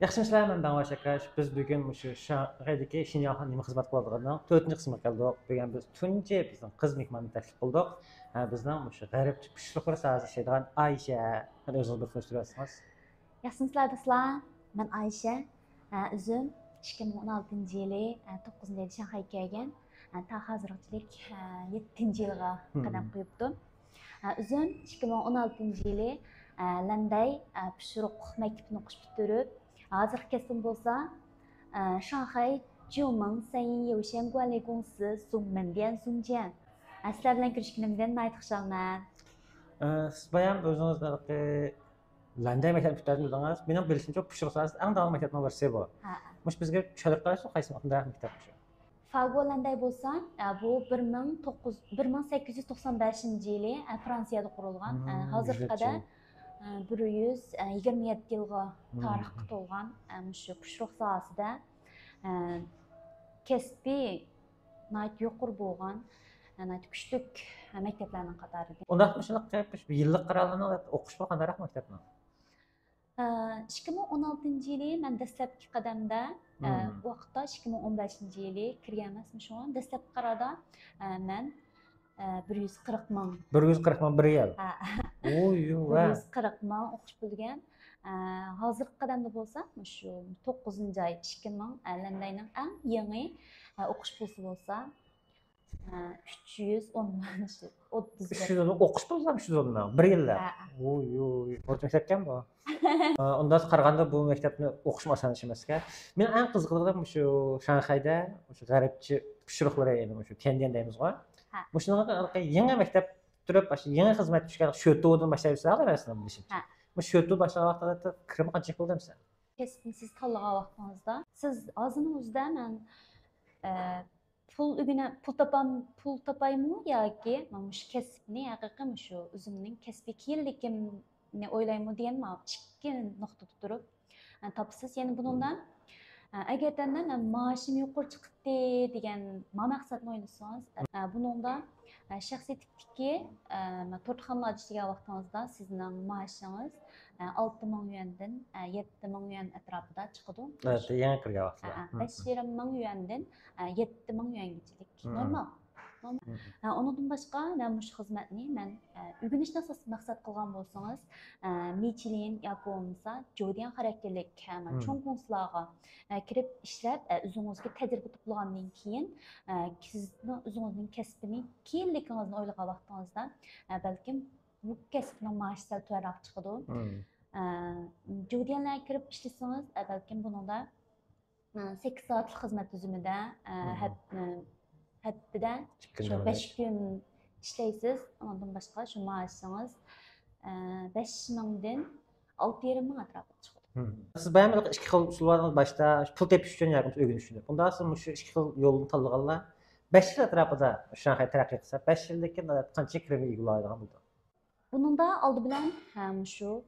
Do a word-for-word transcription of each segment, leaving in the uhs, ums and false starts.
ياخشىمۇسىلەر، مەن داڭۋاش ئاكاش. بىز بۈگۈن مۇشۇ شاڭخەيدىكى شىنياڭخان نېمە خىزمەت قىلىدىغانلىقىنىڭ تۆتىنچى قىسمىغا كەلدۇق. بۈگۈن بىز تۇنجى بىزنىڭ قىز مېھماننى تەكلىپ قىلدۇق. ھە، بىزنىڭ مۇشۇ غەربچە پىشۇرۇقلار ساھەسىدە ئىشلەيدىغان ئايشە. مانا ئۆزىڭىز بىر تونۇشتۇرۇۋەتسىڭىز. ياخشىمۇسىلەر دوستلار، مەن ئايشە. ئە، ئۆزۈم ئىككى مىڭ ئون ئالتىنچى يىلى، ئە، توققۇزىنچى ئايدا شاڭخەيگە كەلگەن. ئە، تا ھازىرغىچىلىك، ئە، يەتتىنچى يىلغا قەدەم قويۇپتۇ. ئە، ئۆزۈم ئىككى مىڭ ئون ئالتىنچى يىلى، ئە، لەندەي، ئە، پىشۇرۇق مەكتىپىنى ئوقۇش پۈتتۈرۈپ، ھازىرقى كەسپىم بولسا، ئە، شاڭخەي جيۇمىڭ سەنيىن يوشيەن گۇەنلى گۇڭسى زۇڭمېن دىيەن زۇڭجيەن. ئە، سىلەر بىلەن كۆرۈشكىنىمدىن ناھايىتى خۇشالمەن. ئە، سىز بايام ئۆزىڭىز ھېلىقى لەندەي مەكتەپنى پۈتتۈردىڭىز. مېنىڭ بىلىشىمچە، پىشۇرۇق ساھەسىدە ئەڭ داڭلىق مەكتەپنىڭ بىرسى بۇ. ھە. مۇشۇ بىزگە چۈشەندۈرۈپ بېرەسىز، قايسى مەكتەپ بۇ؟ فاگو لەندەي بولسا، ئە، بۇ بىر مىڭ توققۇز، بىر مىڭ سەككىز يۈز توقسان بەشىنچى يىلى، ئە، فرانسىيەدە قۇرۇلغان. ئە، ھازىرغا قەدەر، ئە، بىر يۈز يىگىرمە يەتتە يىلغا تارىخقا تولغان، ئە، مۇشۇ پىشۇرۇق ساھەسىدە، ئە، كەسپىي ناھايىتى يۇقىرى بولغان، ناھايىتى كۈچلۈك مەكتەپلەرنىڭ قاتارىدىن. ئۇنداق مۇشۇنداق قىلىپ، يىللىق قارارلارنى ئوقۇش بولغان دەرەخ مەكتەپنىڭ. ئىككى مىڭ ئون ئالتىنچى يىلى مەن دەسلەپكى قەدەمدە، ئە، ئۇ ۋاقىتتا ئىككى مىڭ ئون بەشىنچى يىلى كىرگەن ئەمەسمۇ، شۇڭا دەسلەپكى قاراردا، ئە، مەن، ئە، بىر يۈز قىرىق مىڭ. بىر يۈز قىرىق مىڭ بىر يىل؟ ھە. ئوي، بىر يۈز قىرىق مىڭ ئوقۇش پۈتتۈرگەن. ئە، ھازىرقى قەدەمدە بولسا، مۇشۇ توققۇزىنچى ئاي ئىككى مىڭ، ئە، لەندەينىڭ ئەڭ يېڭى، ئە، ئوقۇش پۇلى بولسا، ئە، ئۈچ يۈز ئون مىڭ، ئوتتۇز بىر. ئۈچ يۈز ئون، ئوقۇش پۇلى ئۈچ يۈز ئون مىڭ، بىر يىللىق. ھە، ھە. ئوي، ئوي، ئورتا مەكتەپكەن بۇ. ئە، ئۇنداق قارىغاندا بۇ مەكتەپنى ئوقۇشمۇ ئاسان ئىش ئەمەسكەن. مېنىڭ ئەڭ قىزىقىدىغىنىم مۇشۇ شاڭخەيدە مۇشۇ غەربچە پىشۇرۇقلىرى، يەنى مۇشۇ تيەندىيەن دەيمىزغۇ. ھە. مۇشۇنىڭغا يېڭى مەكتەپ پۈتتۈرۈپ، ئاشۇ يېڭى خىزمەتكە چۈشكەن شۆتۇدىن باشلايسىلەر، مەسىلەن، بىلىشىمچە. ھە. مۇشۇ شۆتۇ باشلىغان ۋاقتىدا كىرىمى قانچىلىك بولدى دېسە؟ كەسىپنى سىز تاللىغان ۋاقتىڭىزدا، سىز ھازىرنىڭ ئۆزىدە مەن، ئە، پۇل ئۆگىنە-، پۇل تاپام-، پۇل تاپايمۇ ياكى مانا مۇشۇ كەسىپنى ھەقىقىي مۇشۇ ئۆزۈمنىڭ كەسپىي كېيىنلىكىمنى ئويلايمۇ دېگەن مانا ئىككى نۇقتىدا تۇرۇپ، ئە، تاپىسىز. يەنە بۇنىڭدا، ئە، ئەگەردە مەن مائاشىم يۇقىرى چىقتى دېگەن ما مەقسەتنى ئويلىسىڭىز، ئە، بۇنىڭدا، ئە، شەخسىي تىپتىكى، ئە، تورتخانىلاردا ئىشلىگەن ۋاقتىڭىزدا سىزنىڭ مائاشىڭىز، ئە، ئالتە مىڭ يۈەندىن، ئە، يەتتە مىڭ يۈەن ئەتراپىدا چىقىدۇ. ئەلۋەتتە، يېڭى كىرگەن ۋاقىتتا. ئە، ئە، بەش يېرىم مىڭ يۈەندىن، ئە، يەتتە مىڭ يۈەنگىچىلىك. نورمال. ئە، ئۇنىڭدىن باشقا، مەن مۇشۇ خىزمەتنى مەن، ئە، ئۆگىنىشنى ئاساس مەقسەت قىلغان بولسىڭىز، ئە، مىچلىن ياكى بولمىسا جوديەن خاراكتېرلىك، ئە، مانا چوڭ گۇڭسىلارغا، ئە، كىرىپ ئىشلەپ، ئە، ئۆزىڭىزگە تەجرىبە توپلىغاندىن كېيىن، ئە، سىزنىڭ ئۆزىڭىزنىڭ كەسپىنى، كېيىنلىكىڭىزنى ئويلىغان ۋاقتىڭىزدا، ئە، بەلكىم بۇ كەسىپنىڭ مائاشى سەل تۆۋەنرەك چىقىدۇ. ئە، جوديەنلەرگە كىرىپ ئىشلىسىڭىز، ئە، بەلكىم بۇنىڭدا سەككىز سائەتلىك خىزمەت تۈزۈمىدە، ئە، ھەپ-، ئە، ھەپتىدە شۇ بەش كۈن ئىشلەيسىز. ئۇنىڭدىن باشقا شۇ مائاشىڭىز، ئە، بەش مىڭدىن ئالتە يېرىم مىڭ ئەتراپىدا چىقىدۇ. سىز بايام ئىككى خىل ئۇسۇل بار، باشتا پۇل تېپىش ئۈچۈن ياكى ئۆگىنىش ئۈچۈن. ئۇنداق بولسا مۇشۇ ئىككى خىل يولنى تاللىغانلار بەش يىل ئەتراپىدا شاڭخەي تەرەققىي قىلسا، بەش يىلدىن كېيىن قانچە كىرىم ئىگە بولالايدىغان بولىدۇ؟ بۇنىڭدا ئالدى بىلەن، ھە، مۇشۇ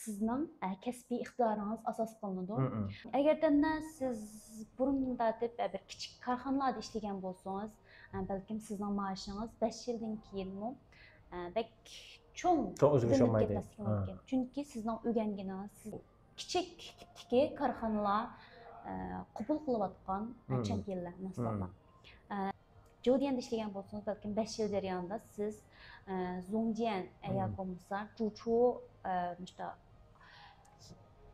سىزنىڭ، ئە، كەسپىي ئىقتىدارىڭىز ئاساس قىلىنىدۇ. ئەگەردە سىز بۇرۇندىن تارتىپ، ئە، بىر كىچىك كارخانىلاردا ئىشلىگەن بولسىڭىز، ئە، بەلكىم سىزنىڭ مائاشىڭىز بەش يىلدىن كېيىنمۇ، ئە، بەك چوڭ چوڭ ئۆزگىرىش بولمايدۇ. كەتمەسلىكى مۇمكىن. چۈنكى سىزنىڭ ئۆگەنگىنىڭىز، سىز كىچىك تىپتىكى كارخانىلار، ئە، قوبۇل قىلىۋاتقان، ئە، چەت ئەللەر مەھسۇلاتلار. ئە، جوديەندە ئىشلىگەن بولسىڭىز، بەلكىم بەش يىل جەريانىدا سىز، ئە، زۇڭجيەن، ئە، ياكى بولمىسا جۇچۇ، ئە، مۇشتا-،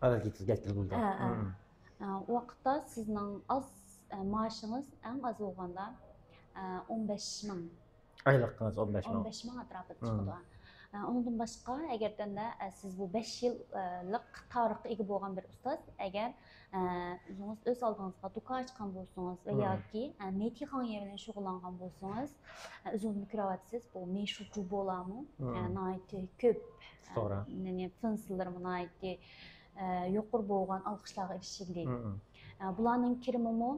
ئە، ئە. ئە، ئۇ ۋاقىتتا سىزنىڭ ئاز، ئە، مائاشىڭىز ئەڭ ئاز بولغاندا، ئە، ئون بەش مىڭ. ئايلىقىڭىز ئون بەش مىڭ. ئون بەش مىڭ ئەتراپىدا چىقىدۇ. ئە، ئۇنىڭدىن باشقا، ئەگەردە، ئە، سىز بۇ بەش يىللىق تارىخقا ئىگە بولغان بىر ئۇستاز، ئەگەر، ئە، ئۆزىڭىز ئۆز ئالدىڭىزغا دۇكان ئاچقان بولسىڭىز ۋە ياكى، ئە، مېتى خاڭيې بىلەن شۇغۇللانغان بولسىڭىز، ئە، ئۆزىڭىزمۇ كۆرۈۋاتىسىز، بۇ مېشۇ جۇبولارمۇ، ئە، ناھايىتى كۆپ، ئە، توغرا. يەنى فېنسىلىرىمۇ ناھايىتى، ئە، يۇقىرى بولغان ئالقىشلارغا ئېرىشكەنلىك. ئە، بۇلارنىڭ كىرىمىمۇ،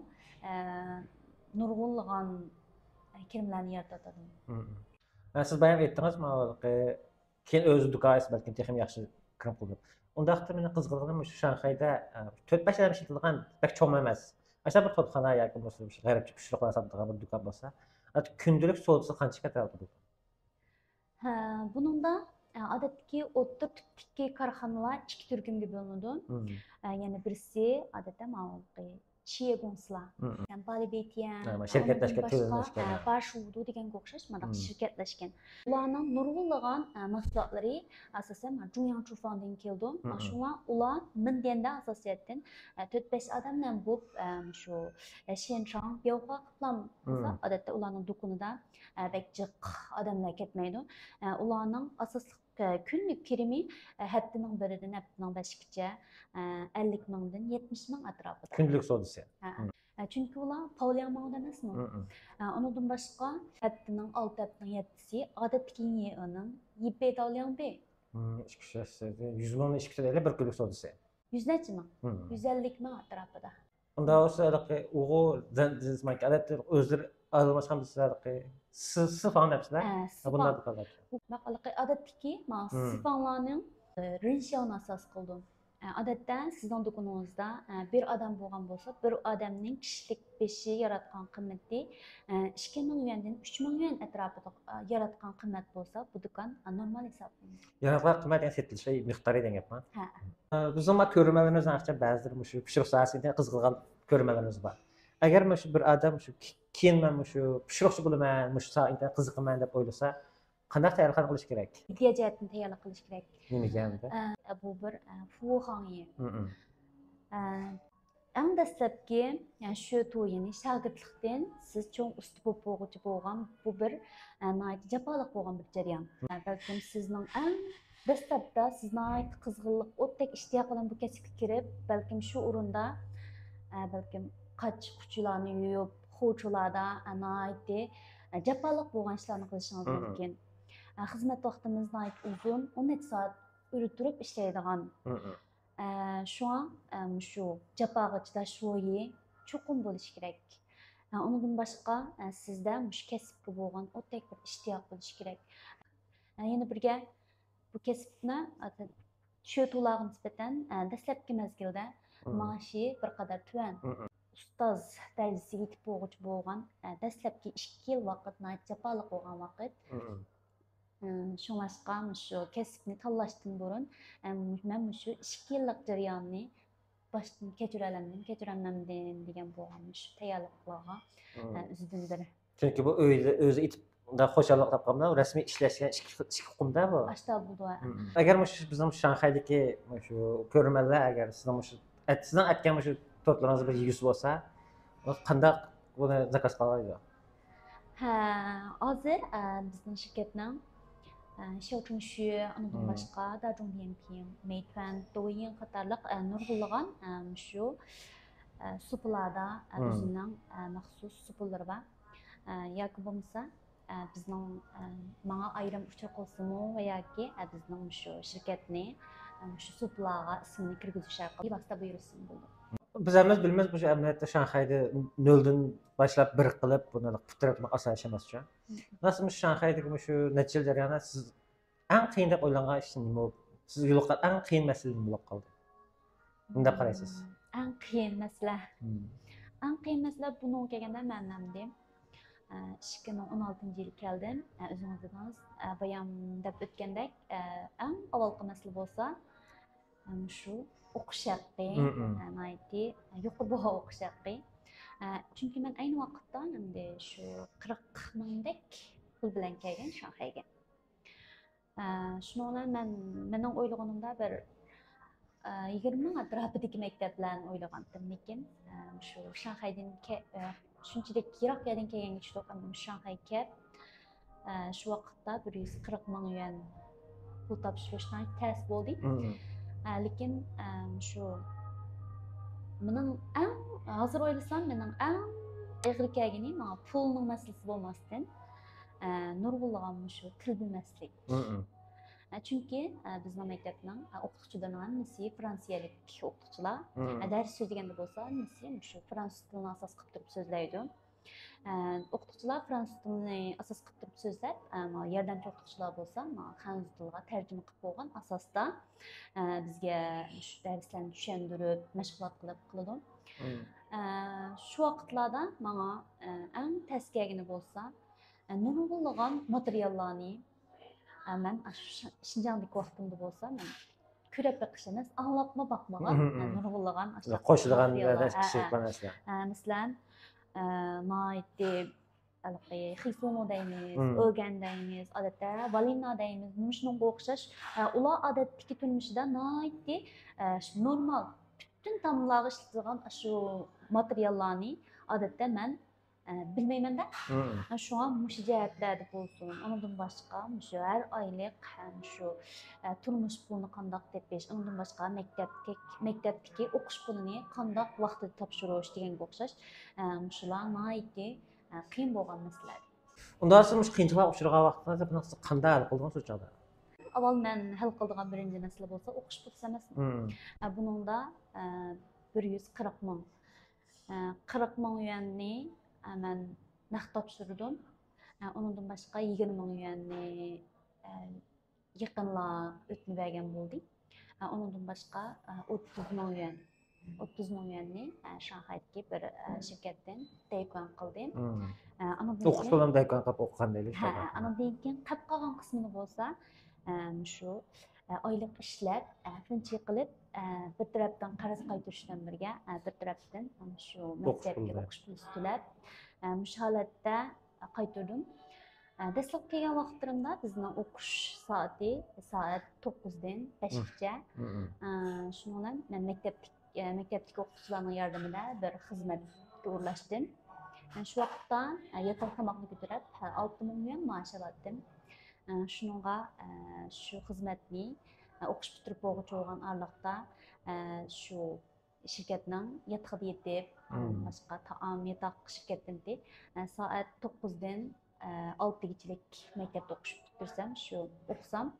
ئە، نۇرغۇنلىغان، ئە، كىرىملەرنى يارىتىۋاتىدۇ. ھە، سىز بايام ئېيتتىڭىز، ماۋۇ كېيىن ئۆزى دۇكان ئاچسا بەلكىم تېخىمۇ ياخشى كىرىم قىلىدۇ. ئۇنداقتا مېنىڭ قىزىقىدىغىنىم مۇشۇ شاڭخەيدە، ئە، تۆت-بەش ئادەم ئىشلىتىدىغان بەك چوڭ ئەمەس، ئاشۇنداق بىر توپخانا ياكى بولمىسا مۇشۇ غەربچە پىشۇرۇقلار ساتىدىغان بىر دۇكان بولسا، ئە، كۈندىلىك سودىسى قانچىلىك ئەتراپىدا بولىدۇ؟ ھە، بۇنىڭدا، ئادەتتىكى ئوتتۇرا تىپتىكى كارخانىلار ئىككى تۈركۈمگە بۆلۈنىدۇ. مم. ئە، يەنە بىرسى، ئادەتتە، ماۋۇ چيې گوڭسىلار. مم. يەنى بالىبېتيەن، ھە، ما شىركەتلەشكەن، ئاندىن باشقا، تۈرلەشكەن، ھە، ھە. باشۇدۇ دېگەن ئوخشاش، مانداق، مم. شىركەتلەشكەن. ئۇلارنىڭ نۇرغۇنلىغان، ئە، مەھسۇلاتلىرى، ئاساسەن، ما جۇڭياڭ چۇفاڭدىن كېلىدۇ. مم. شۇڭا ئۇلار مىن دېگەندە، ئاساسىيەتتىن، ئە، تۆت-بەش ئادەم بىلەن بولۇپ، ئە، شۇ، ئە، شيەنشاڭ، بياۋخۇا قىپلام قىلسا، مم. ئادەتتە ئۇلارنىڭ دۇكىنىدا، ئە، بەك جىق ئادەملەر كەتمەيدۇ. ئە، ئۇلارنىڭ ئاساسلىق ئە، كۈنلۈك كىرىمى، ئە، ھەپتىنىڭ بىرىدىن ھەپتىنىڭ بەشىگىچە، ئە، ئەللىك مىڭدىن يەتمىش مىڭ ئەتراپىدا. كۈندىلىك سودىسى. ھە. مم. ئە، چۈنكى ئۇلار پاۋلياڭماڭدا ئەمەسمۇ؟ مم، مم. ئە، ئۇنىڭدىن باشقا، ھەپتىنىڭ ئالتە، ھەپتىنىڭ يەتتىسى ئادەتتىكى يېئىنىڭ يىپېي داۋلياڭبېي. مم، ئىككى يۈز، يۈز مىڭنى ئىككى يۈز ئەللىك بىر كۈنلۈك سودىسى. يۈز نەچچە مىڭ؟ مم. يۈز ئەللىك مىڭ ئەتراپىدا. ئۇنداق بولسا، ھېلىقى ئۇيغۇر دەن-، دەنسىمانكى ئادەتتە ئۆزلىرى ئايرىلماشقان بىز ھېلىقى سى-، سىفاڭ دەپسىلەر. ھە، ھە، بۇنداق سىفاڭ. دېگەنلەر. بۇ، بۇ ھېلىقى ئادەتتىكى، مانا، مم. سىفاڭلارنىڭ، ئە، رېنشياۋنى ئاساس قىلىدۇ. ئە، ئادەتتە سىزنىڭ دۇكىنىڭىزدا، ئە، بىر ئادەم بولغان بولسا، بىر ئادەمنىڭ كىشىلىك بېشى ياراتقان قىممىتى، ئە، ئىككى مىڭ يۈەندىن ئۈچ مىڭ يۈەن ئەتراپىدا، ئە، ياراتقان قىممەت بولسا، بۇ دۇكان، ئە، نورمال ھېسابلىنىدۇ. ياراتقان قىممەت، يەنى سېتىلىش مىقدارى دېگەن گەپمۇ؟ ھە. ئە، بىزنىڭ ما كۆرۈرمەنلىرىمىزنىڭ ئەڭ بەزىلىرى مۇشۇ پىشۇرۇق ساھەسىگە قىزىقىدىغان كۆرۈرمەنلىرىمىز بار. ئەگەر مۇشۇ بىر ئادەم مۇشۇ كېيىن مەن مۇشۇ پىشۇرۇقچى بولىمەن، مۇشۇ ساھەگە قىزىقىمەن دەپ ئويلىسا، قانداق تەييارلىق قىلىش كېرەك؟ ئىدىيە جەھەتتىن تەييارلىق قىلىش كېرەك. نېمىگە ئەمدى؟ ئە، بۇ بىر، ئە، فۇخاڭيى. مم. ئە، ئەڭ دەسلەپكى، يەنى شۆتۇيىنى شاگىرتلىقتىن سىز چوڭ ئۇستا بولۇپ بولغۇچە بولغان بۇ بىر، ئە، ناھايىتى جاپالىق بولغان بىر جەريان. ئە، بەلكىم سىزنىڭ ئەڭ دەسلەپتە سىز ناھايىتى قىزغىنلىق، ئوتتەك ئىشتىياق بىلەن بۇ كەسىپكە كىرىپ، بەلكىم شۇ ئورۇندا، ئە، بەلكىم قاچا-قۇچىلارنى يۇيۇپ، خۇچۇلاردا، ئە، ناھايىتى، ئە، جاپالىق بولغان ئىشلارنى قىلىشىڭىز مم. مۇمكىن. ئە، خىزمەت ۋاقتىمىز ناھايىتى ئۇزۇن، ئون نەچچە سائەت ئۆرە تۇرۇپ ئىشلەيدىغان. مم. ئە، شۇڭا، ئە، مۇشۇ جاپاغا چىداش روھى چوقۇم بولۇشى كېرەك. ئە، ئۇنىڭدىن باشقا، ئە، سىزدە مۇشۇ كەسىپكە بولغان ئوتتەك بىر ئىشتىياق بولۇشى كېرەك. ئە، يەنە بىرگە، بۇ كەسىپنى، ئە، شۆتۇلارغا نىسبەتەن، ئە، دەسلەپكى مەزگىلدە مم. مائاشى بىر قەدەر تۆۋەن. مم. ئۇستاز دەرىجىسىگە يېتىپ بولغۇچە بولغان، ئە، دەسلەپكى ئىككى يىل ۋاقىت ناھايىتى جاپالىق بولغان ۋاقىت. مم. ئە، شۇڭلاشقا مۇشۇ كەسىپنى تاللاشتىن بۇرۇن، ئە، مەن مۇشۇ ئىككى يىللىق جەرياننى باشتىن كەچۈرەلەمدىم، كەچۈرەلمەمدىم دېگەن بولغان مۇشۇ تەييارلىقلارغا، مم. ئە، ئۆزىدىن بىر. چۈنكى بۇ ئۆيدە ئۆزى ئېتىپ، مۇنداق خۇشاللىق تاپقان بىلەن رەسمىي ئىشلەشكەن ئىككى، ئىككى ئۇقۇمدا بۇ. ئاشتا بولىدۇ، ھە. مم. ئەگەر مۇشۇ بىزنىڭ شاڭخەيدىكى مۇشۇ كۆرۈرمەنلەر، ئەگەر سىزنىڭ مۇشۇ ئەت-، سىزنىڭ ئەتكەن مۇشۇ تورتلىرىڭىزنى بىر يېگۈسى بولسا، قانداق بۇنى زاكاز قىلالايدۇ؟ ھە، ھازىر، ئە، بىزنىڭ شىركەتنىڭ، ئە، شياۋچۇڭشۈ، ئۇنىڭدىن مم. باشقا داجۇڭ دىيەنپىڭ، مېيتۈەن، دوۋيىن قاتارلىق، ئە، نۇرغۇنلىغان، ئە، مۇشۇ، ئە، سۇپىلاردا، ئە، مم. ئۆزىنىڭ، ئە، مەخسۇس سۇپىلىرى بار. ئە، ياكى بولمىسا، ئە، بىزنىڭ، ئە، ماڭا ئايرىم ئۇچۇر قىلسىمۇ ۋە ياكى، ئە، بىزنىڭ مۇشۇ شىركەتنى، ئە، مۇشۇ سۇپىلارغا ئىسمىنى كىرگۈزۈش ئارقىلىق بىۋاسىتە بۇيرۇتسىمۇ بولىدۇ. بىز ھەممىمىز بىلىمىز، مۇشۇ ئەمەلىيەتتە شاڭخەيدە نۆلدىن باشلاپ بىر قىلىپ، بۇنى پۇت تىرەپ ئاسان ئىش ئەمەس شۇ. مم. راست، مۇشۇ شاڭخەيدىكى مۇشۇ نەچچە يىل جەريانىدا سىز ئەڭ قىيىن دەپ ئويلانغان ئىش نېمە بولۇپ، سىزگە يولۇققان ئەڭ قىيىن مەسىلە نېمە بولۇپ قالدى؟ نېمە دەپ قارايسىز؟ مم، ئەڭ قىيىن مەسىلە. مم. ئەڭ قىيىن مەسىلە بۇنىڭغا كەلگەندە مەن ئەمدى، ئە، ئىككى مىڭ ئون ئالتىنچى يىلى كەلدىم. ئە، ئۆزىڭىز دېدىڭىز، ئە، بايام دەپ ئۆتكەندەك، ئە، ئەڭ ئاۋۋالقى مەسىلە بولسا، ئە، مۇشۇ ئوقۇش ھەققى، مم، مم. ئە، ناھايىتى يۇقىرى باھا ئوقۇش ھەققى. ئە، چۈنكى مەن ئەينى ۋاقىتتا ئەمدى شۇ قىرىق مىڭدەك پۇل بىلەن كەلگەن شاڭخەيگە. ئە، شۇنىڭ بىلەن مەن، مېنىڭ ئويلىغىنىمدا بىر، ئە، يىگىرمە مىڭ ئەتراپىدىكى مەكتەپلەرنى ئويلىغانتىم، لېكىن، ئە، شۇ شاڭخەيدىن كە-، ئە، شۇنچىلىك يىراق يەردىن كەلگەنگە چىدىپ، ئەمدى شاڭخەيگە كەپ، ئە، شۇ ۋاقىتتا بىر يۈز قىرىق مىڭ يۈەن پۇل تاپشۇرۇش ناھايىتى تەس بولدى. مم. ئە، لېكىن، ئە، شۇ مېنىڭ ئەڭ، ھازىر ئويلىسام، مېنىڭ ئەڭ ئېغىر كەلگىنى ماڭا پۇلنىڭ مەسىلىسى بولماستىن، ئە، نۇرغۇنلىغان مۇشۇ تىل بىلمەسلىك. مم. ئە، چۈنكى، ئە، بىزنىڭ مەكتەپنىڭ، ئە، ئوقۇتقۇچىلىرىنىڭ ھەممىسى فرانسىيەلىك ئوقۇتقۇچىلار. مم. ئە، دەرس سۆزلىگەندە بولسا، ھەممىسى مۇشۇ فرانسۇز تىلىنى ئاساس قىلىپ تۇرۇپ سۆزلەيدۇ. ئە، ئوقۇتقۇچىلار فرانسۇز تىلىنى ئاساس قىلىپ تۇرۇپ سۆزلەپ، ئە، مانا ياردەمچى ئوقۇتقۇچىلار بولسا مانا خەنزۇ تىلىغا تەرجىمە قىلىپ بولغان ئاساستا، ئە، بىزگە شۇ دەرسلەرنى چۈشەندۈرۈپ، مەشغۇلات قىلىپ قىلىدۇ. مم. ئە، شۇ ۋاقىتلاردا ماڭا، ئە، ئەڭ تەس كەلگىنى بولسا، ئە، نۇرغۇنلىغان ماتېرىياللارنى، مەن ئاشۇ شى-، شىنجاڭدىكى ۋاقتىمدا بولسا، مەن كۆرۈپ بېقىش ئەمەس، ئاڭلاپمۇ باقمىغان، مم، مم. نۇرغۇنلىغان ئاشۇ قوشىدىغان ماتېرىياللار. ۋە ھە، ھە. كىشىلىك نەرسىلەر. ھە، مەسىلەن، ئە، ناھايىتى ھېلىقى خىسۇنو دەيمىز، مم. ئۆگەن دەيمىز، ئادەتتە ۋالىنا دەيمىز، مۇشۇنىڭغا ئوخشاش. ئە، ئۇلار ئادەتتىكى تۇرمۇشىدا ناھايىتى، ئە، شۇ نورمال، پۈتۈن تاملارغا ئىشلىتىدىغان ئاشۇ ماتېرىياللارنى ئادەتتە مەن، ئە، بىلمەيمەن-دە. مم. شۇڭا مۇشۇ جەھەتلەردە بولسۇن، ئۇنىڭدىن باشقا مۇشۇ ھەر ئايلىق، ھە، مۇشۇ، ئە، تۇرمۇش پۇلىنى قانداق تېپىش، ئۇنىڭدىن باشقا مەكتەپتىك-، مەكتەپتىكى ئوقۇش پۇلىنى قانداق ۋاقتىدا تاپشۇرۇش دېگەنگە ئوخشاش، ئە، مۇشۇلار ناھايىتى، ئە، قىيىن بولغان مەسىلە. ئۇنداق بولسا مۇشۇ قىيىنچىلىققا ئۇچرىغان ۋاقتىڭىزدا بۇنى قانداق ھەل قىلدىڭىز شۇ چاغدا؟ ئاۋۋال مەن ھەل قىلىدىغان بىرىنچى مەسىلە بولسا ئوقۇش پۇلى ئەمەسمۇ؟ مم. ئە، بۇنىڭدا، ئە، بىر يۈز قىرىق مىڭ، ئە، قىرىق مىڭ يۈەننى، ئە، مەن نەق تاپشۇردۇم. ئە، ئۇنىڭدىن باشقا يىگىرمە مىڭ يۈەننى، ئە، يېقىنلا ئۆتۈنۈۋەرگەن بولدى. ئە، ئۇنىڭدىن باشقا، ئە، ئوتتۇز مىڭ يۈەن، ئوتتۇز مىڭ يۈەننى، ئە، شاڭخەيدىكى بىر، ئە، شىركەتتىن دەيكۇەن قىلدىم. مم. ئە، ئاندىن ئوقۇش كېيىن پۇلىنى دەيكۇەن قىلىپ ئوقۇغان دەيلى. ھە، ھە، ئاندىن كېيىن قېلىپ قالغان قىسمىنى بولسا، ئە، مۇشۇ، ئە، ئايلىق ئىشلەپ، ئە، فىنچى قىلىپ، ئە، بىر تەرەپتىن قەرز قايتۇرۇش بىلەن بىرگە، ئە، بىر تەرەپتىن مۇشۇ مەكتەپكە پۇلى. ئوقۇش پۇلى تۆلەپ، ئە، مۇشۇ ھالەتتە قايتۇردۇم. ئە، دەسلەپ كەلگەن ۋاقىتلىرىمدا بىزنىڭ ئوقۇش سائىتى سائەت توققۇزدىن بەشكىچە. مم. ئە، شۇنىڭ بىلەن مەن مەكتەپتىك-، ئە، مەكتەپتىكى ئوقۇتقۇچىلارنىڭ ياردىمىدە بىر خىزمەتكە ئورۇنلاشتىم. ئە، شۇ ۋاقىتتا، ئە، ياتاق تاماقنى كۆتۈرۈپ، ئە، ئالتە مىڭ يۈەن مائاش ئالاتتىم. ئە، شۇنىڭغا، ئە، شۇ خىزمەتنى، ئە، ئوقۇش پۈتتۈرۈپ بولغۇچە بولغان ئارىلىقتا، ئە، شۇ شىركەتنىڭ ياتىقىدا يېتىپ، مم. باشقا تائام، ياتاق شىركەتتىن، ئە، سائەت توققۇزدىن، ئە، ئالتىگىچىلىك مەكتەپتە ئوقۇش پۈتتۈرسەم، شۇ ئوقۇسام،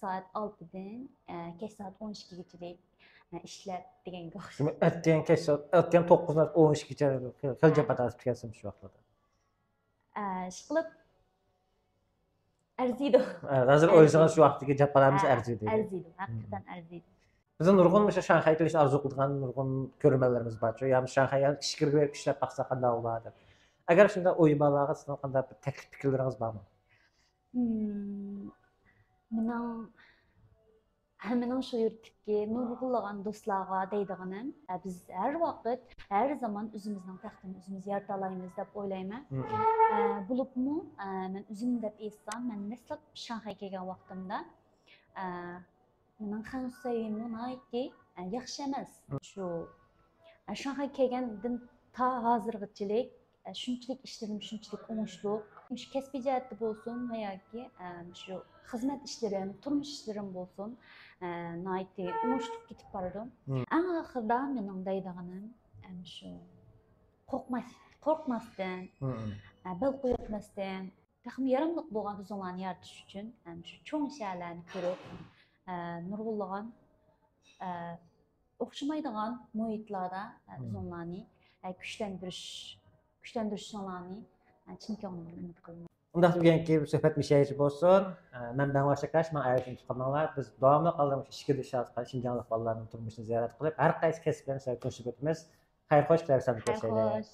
سائەت ئالتىدىن، ئە، كەچ سائەت ئون ئىككىگىچىلىك، ئە، ئىشلەپ دېگەنگە ئوخشاش. دېمەك، ئەتىگەن كەچ سائەت، ئەتىگەن توققۇزدىن ئون ئىككىگىچە خېلى جاپا تارتىپ كەلسەم شۇ ۋاقىتلاردا. ئە، ئىشقىلىپ ئەرزىيدۇ. ھە، ھازىر ئويلىسىڭىز شۇ ۋاقىتتىكى جاپالارمىز ھە، ئەرزىيدۇ. ئەرزىيدۇ، ھەقىقەتەن ئەرزىيدۇ. بىزنىڭ نۇرغۇن مۇشۇ شاڭخەيگە كېلىشنى ئارزۇ قىلىدىغان نۇرغۇن كۆرۈرمەنلىرىمىز بارچۇ، يا شاڭخەيگە ئىچكىرىگە بېرىپ ئىشلەپ باقسا قانداق بولار دەپ. ئەگەر شۇنداق ئويۇم بارلارغا سىزنىڭ قانداق بىر تەكلىپ پىكىرلىرىڭىز بارمۇ؟ مم، مېنىڭ ھەممىنىڭ شۇ يۇرتتىكى نۇرغۇنلىغان دوستلارغا دەيدىغىنىم، بىز ھەر ۋاقىت، ھەر زامان ئۆزىمىزنىڭ تەختىنى ئۆزىمىز يارىتالايمىز دەپ ئويلايمەن. مم. ئە، بولۇپمۇ، ئە، مەن ئۆزۈمنى دەپ ئېيتسام، مەن دەسلەپ شاڭخەيگە كەلگەن ۋاقتىمدا، ئە، مېنىڭ خەنزۇ سەۋىيەممۇ ناھايىتى، ئە، ياخشى ئەمەس. شۇ، ئە، شاڭخەيگە كەلگەندىن تا ھازىرغىچىلىك، ئە، شۇنچىلىك ئىشلىرىم شۇنچىلىك ئوڭۇشلۇق. مۇشۇ كەسپىي جەھەتتە بولسۇن ۋە ياكى، ئە، مۇشۇ خىزمەت ئىشلىرىم، تۇرمۇش ئىشلىرىم بولسۇن، ئە، ناھايىتى ئوڭۇشلۇق كېتىپ بارىدۇ. مم. ئەڭ ئاخىرىدا مېنىڭ دەيدىغىنىم، ئە، مۇشۇ قورقماس-، قورقماستىن، مم. ئە، بەل قويۇۋەتمەستىن، تېخىمۇ ياراملىق بولغان ئۆزۈڭلارنى يارىتىش ئۈچۈن، ئە، مۇشۇ چوڭ شەھەرلەرنى كۆرۈپ، ئە، نۇرغۇنلىغان، ئە، ئوخشىمايدىغان مۇھىتلاردا، ئە، مم. ئۆزۈڭلارنى، ئە، كۈچلەندۈرۈش، كۈچلەندۈرۈشۈڭلارنى، ئە، چىن كۆڭلۈمدىن ئۈمىد قىلىمەن. ئۇنداق بۈگۈنكى سۆھبەت مۇشۇ يەرگىچە بولسۇن. ئە، مەن بەڭباش ئاكاش، ماڭا ئەگىشىپ قالماڭلار. بىز داۋاملىق ئالدىمىزدا ئىچكىرىدە ئىشلەۋاتقان شىنجاڭلىق بالىلارنىڭ تۇرمۇشىنى زىيارەت قىلىپ، ھەر قايسى كەسىپلەرنى سىلەرگە كۆرسىتىپ ئۆتىمىز. خەير خوش، كېلەر سەپەردە خەير كۆرۈشەيلى. خوش.